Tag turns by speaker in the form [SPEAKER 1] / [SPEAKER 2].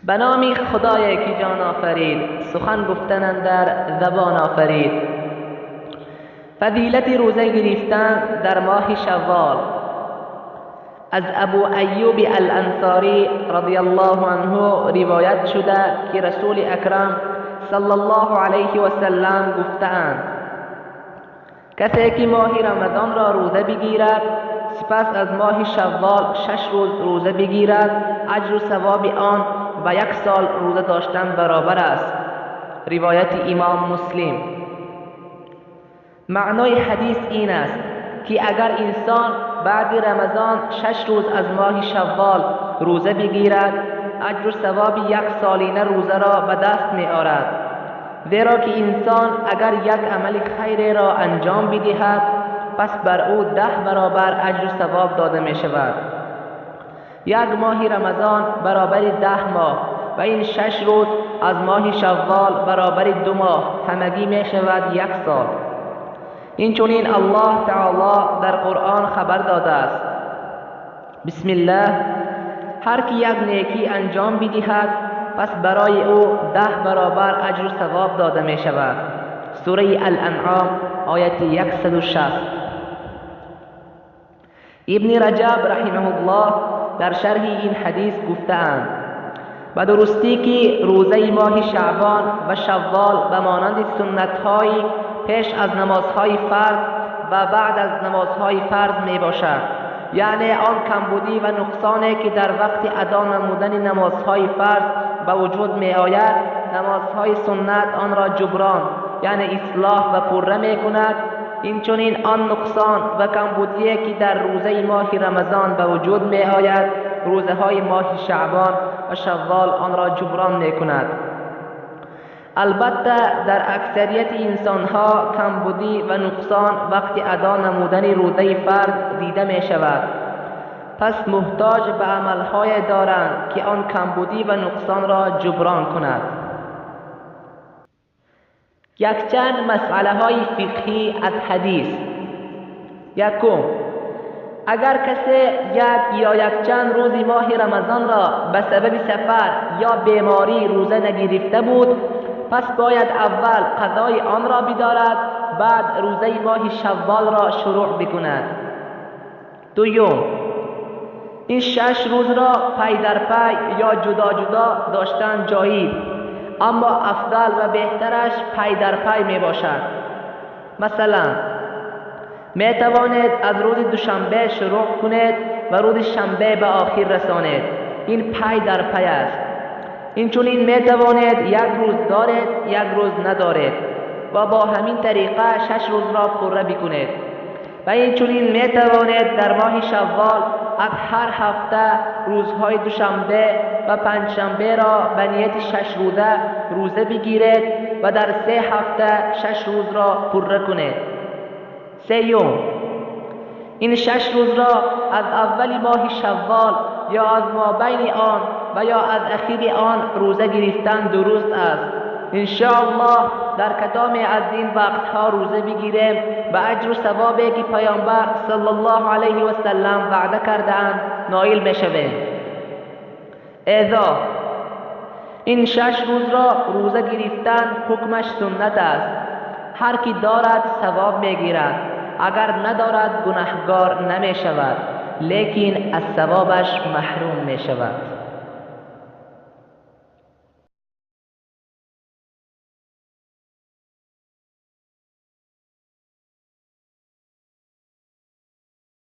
[SPEAKER 1] به نام خدای که جان آفرید، سخن گفتن اندر زبان آفرید. فضیلت روزه گرفتن در ماه شوال. از ابو ایوب الانصاری رضی الله عنه روایت شده که رسول اکرم صلی الله علیه و سلم گفته‌اند: کسی که ماه رمضان را روزه بگیرد، سپس از ماه شوال 6 روز روزه بگیرد، اجر و ثواب آن و 1 سال روزه داشتن برابر است. روایت امام مسلم. معنای حدیث این است که اگر انسان بعد رمضان 6 روز از ماه شوال روزه بگیرد، اجر و ثواب 1 سالینه روزه را به دست می آورد. زیرا که انسان اگر یک عمل خیر را انجام بدهد، پس بر او 10 برابر اجر و ثواب داده می شود. 1 ماه رمضان برابر 10 ماه و این 6 روز از ماه شوال برابر 2 ماه، همگی می شود 1 سال. این چنین الله تعالی در قرآن خبر داده است: بسم الله، هر کی یک نیکی انجام بدهد، پس برای او 10 برابر اجر و ثواب داده می شود. سوره الانعام آیت 160. ابن رجب رحمه الله در شرح این حدیث گفته‌اند: به درستی که روزه ماه شعبان و شوال به مانند سنت‌های پیش از نمازهای فرض و بعد از نمازهای فرض می باشد، یعنی آن کمبودی و نقصانی که در وقت ادا نمودن نمازهای فرض به وجود می آید، نمازهای سنت آن را جبران یعنی اصلاح و پره می کند. این چنین آن نقصان و کمبودی که در روزه ماه رمضان به وجود می آید، روزه های ماه شعبان و شوال آن را جبران می کند. البته در اکثریت انسانها کمبودی و نقصان وقت ادا نمودن روزه فرض دیده می شود، پس محتاج به عملهای دارند که آن کمبودی و نقصان را جبران کند. یکچند مسئله های فقهی از حدیث. یکم، اگر کسی یک یا یکچند روز ماه رمضان را به سبب سفر یا بیماری روزه نگرفته بود، پس باید اول قضای آن را بدارد، بعد روزه ماه شوال را شروع بکند. دوم، این 6 روز را پی در پی یا جدا جدا داشتن جایز، اما افضل و بهترش پی در پی می باشد. مثلا می توانید از روز دوشنبه شروع کنید و روز شنبه به آخر رسانید، این پی در پی است. این چنین می توانید 1 روز دارید، 1 روز ندارید و با همین طریقه 6 روز را پره بکنید. و این چنین می توانید در ماه شوال از هر هفته روزهای دوشنبه و پنجشنبه را به نیت 6 روزه روزه بگیرید و در 3 هفته 6 روز را پره کنید. سیوم، این 6 روز را از اول ماه شوال یا از مابین آن و یا از اخیر آن روزه گرفتن درست است. انشاءالله در کدام از این وقتها روزه بگیریم به اجر و ثوابی که پیامبر صلی الله علیه و سلم وعده کرده‌اند نایل می‌شویم. اذا این 6 روز را روزه گرفتن حکمش سنت است. هر کی دارد ثواب می‌گیرد، اگر ندارد گناهگار نمی‌شود، لیکن از ثوابش محروم می‌شود.